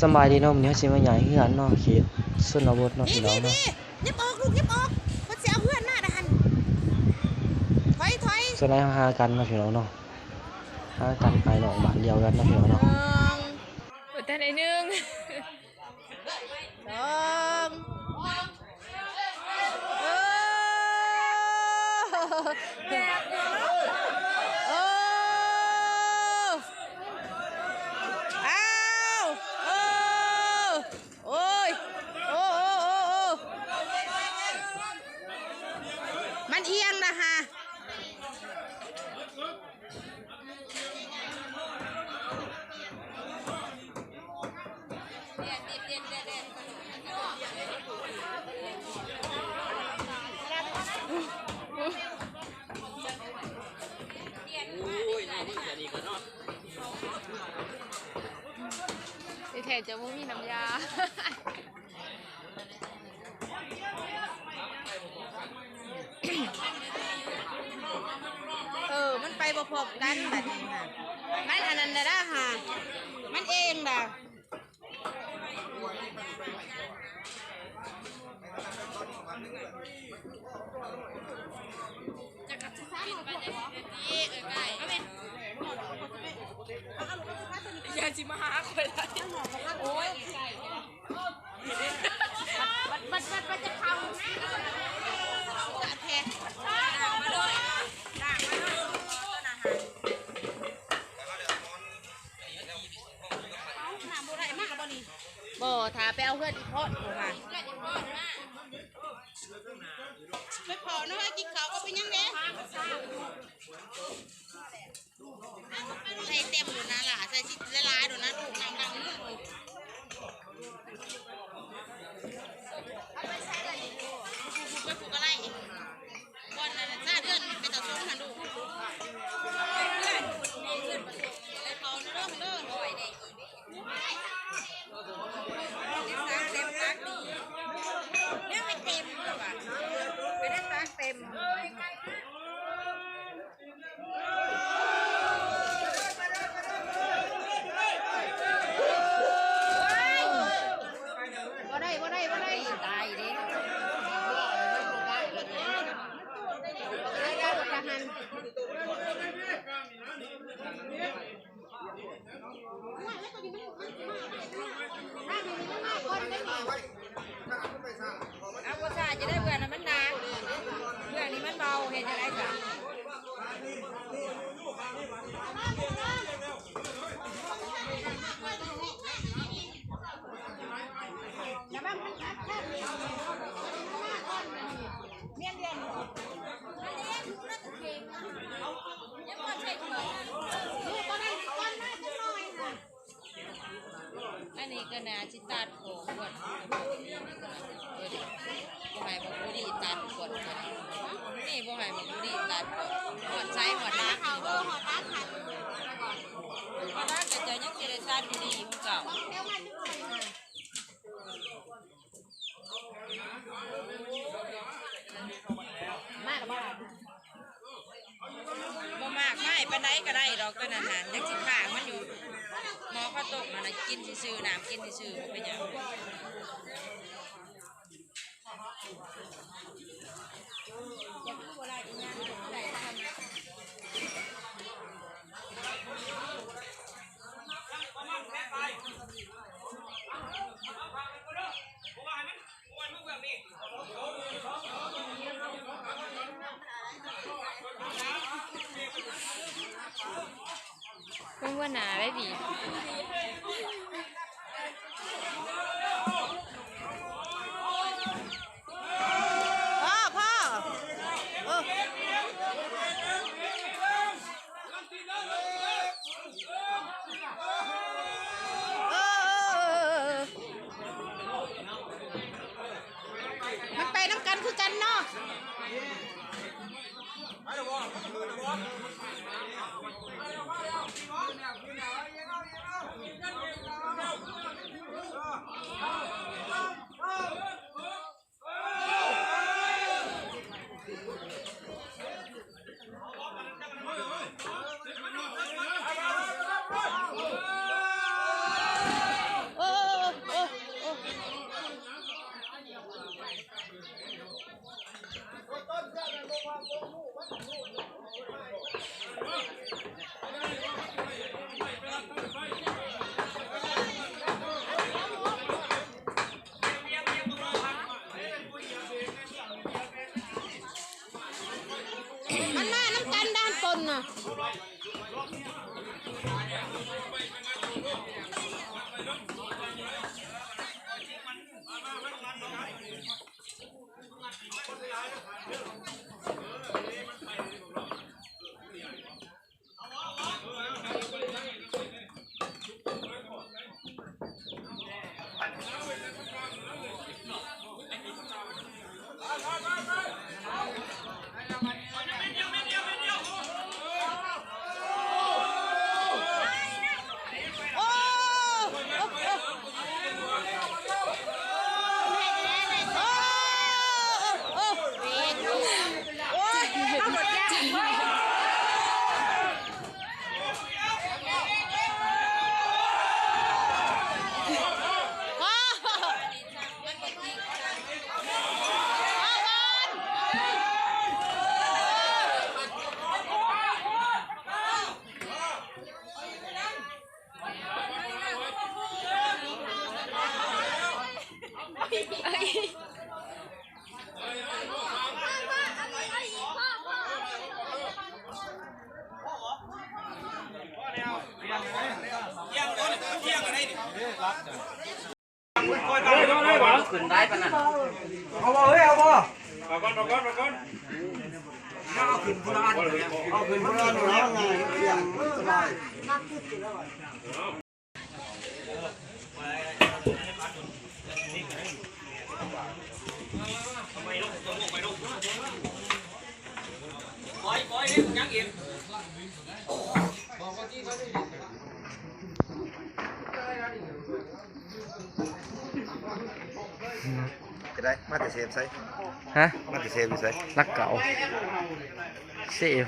ສະບາຍດີເນາະ ມື້ນີ້ເຮົາຊິມາຍ້າຍເຮືອນເນາະ ເຂດຊົນນະບົດເນາະ ພີ່ນ້ອງເນາະ. ຫຍິບອອກລູກ ຫຍິບອອກ ເພິ່ນຊິເອົາເຮືອນມານະຫັ້ນ. ຖອຍ ຖອຍ. ສ່ວນຫຼາຍເຮົາຫາກັນເນາະ ພີ່ນ້ອງເນາະ ຫາກັນອ້າຍນ້ອງບ້ານດຽວກັນເນາະ ພີ່ນ້ອງເນາະ. ເອີ ເພິ່ນທັນໄດ້ໜຶ່ງ ສອງ ໂອ້ ໂອ້ ອ້າວ ໂອ້ ໂອ້ຍ ໂອ້ ໂອ້ ໂອ້ ໂອ້ ມັນອຽງນະຫາ. ທີ່ແທ້ຈະບໍ່ມີນ້ຳຢາ. ເອີ ມັນໄປບໍ່ພ້ອມກັນບັດນີ້ນະ ມັນອັນນັ້ນລະດາຫາ ມັນເອງດາ. ຢ່າຊິມາຫາຂ້ອຍຫຼາຍ ໂອ້ຍ. ບັດ ບັດ ບັດ ບັດຈະເຂົ້ານະ ແທ້ ລ້າງມາເລີຍ ລ້າງມາເລີຍ ເອົານ້ຳບໍ່ໄດ້ມາບໍ່ນີ້? ບໍ່ ຖ້າໄປເອົາເຮືອນອີ່ພອດ ເອົາມາ ໄປພໍ້ເນາະ ກິນເຂົ້າກໍເປັນຫຍັງເດ້. ໃສ່ເຕັມໂດດນະຫຼ້າ ໃສ່ຊິຫຼາຍໆໂດດນະ ລູກນ້ຳລ້າງມື. ໄປຜູກກະໄລ ບ່ອນນັ້ນຊາເດືອນເປັນຕາຊົງຫັ້ນລູກ. ໄປເຂົ້ານະເດີ ເດີ. ໄດ້ຊັກເຕັມຕັກດີ ແນວໃຫ້ເຕັມເດີວ່າ ໄປໄດ້ຊັກເຕັມ. ບໍ່ໄດ້ ບໍ່ໄດ້ ບໍ່ໄດ້ ຕາຍເດ້ ຕາຍແລ້ວ ທະຫານ. ເອົາ ບໍ່ຊ້າຈະໄດ້ ເບື້ອງນັ້ນມັນໜັກ ເບື້ອງນີ້ມັນເບົາ ເຮັດຈັ່ງໃດຊະ? ລະວັງມັນກັດແທບນີ້ ມາກ່ອນນີ້ ແມ່ນເດືອນນີ້. ອັນນີ້ກໍໜ້າຊິຕັດອອກກ່ອນ ບໍ່ໃຫ້ບັກບູດີຕັດກ່ອນ ນີ້ບໍ່ໃຫ້ບັກບູດີຕັດກ່ອນ ຮອດໃສ ຮອດຫຼັກ ເອີ ຮອດຫຼັກຫັ້ນ ຮອດຫຼັກກໍເຈົ້າຍັງຊິໄດ້ຕັດຢູ່ດີຄືເກົ່າ. ມາແລ້ວບໍ່? ບໍ່ມາກມາຍປານໃດກໍໄດ້ດອກ ຕົວນັ້ນນະ ຍັງຊິຄ້າງມັນຢູ່ ໝໍ້ເຂົ້າຕົ້ມຫັ້ນນະ ກິນຊື່ໆ ນ້ຳກິນຊື່ໆ ບໍ່ເປັນຫຍັງ. ເບິ່ງຫົວໜ້າໄວ້ບີ. ພໍ ພໍ ເອີ ເອີ ເອີ ເອີ ເອີ ມັນໄປນຳກັນຄືກັນເນາະ. ໂອ້ ຂຶ້ນໄດ້ປານນັ້ນ ເອົາບໍ່ເອີຍ ເອົາບໍ່ ເອົາກ່ອນ ເອົາກ່ອນ ເອົາກ່ອນ ເອົາຂຶ້ນຄົນລະອັນ ເອົາຂຶ້ນຄົນລະອັນ ເອົາງ່າຍ ສະບາຍ. ຈະໄດ້ມາແຕ່ເຊຟໃສ? ຮະ? ມາແຕ່ເຊຟຢູ່ໃສ? ຫຼັກເກົ້າ ເຊຟ.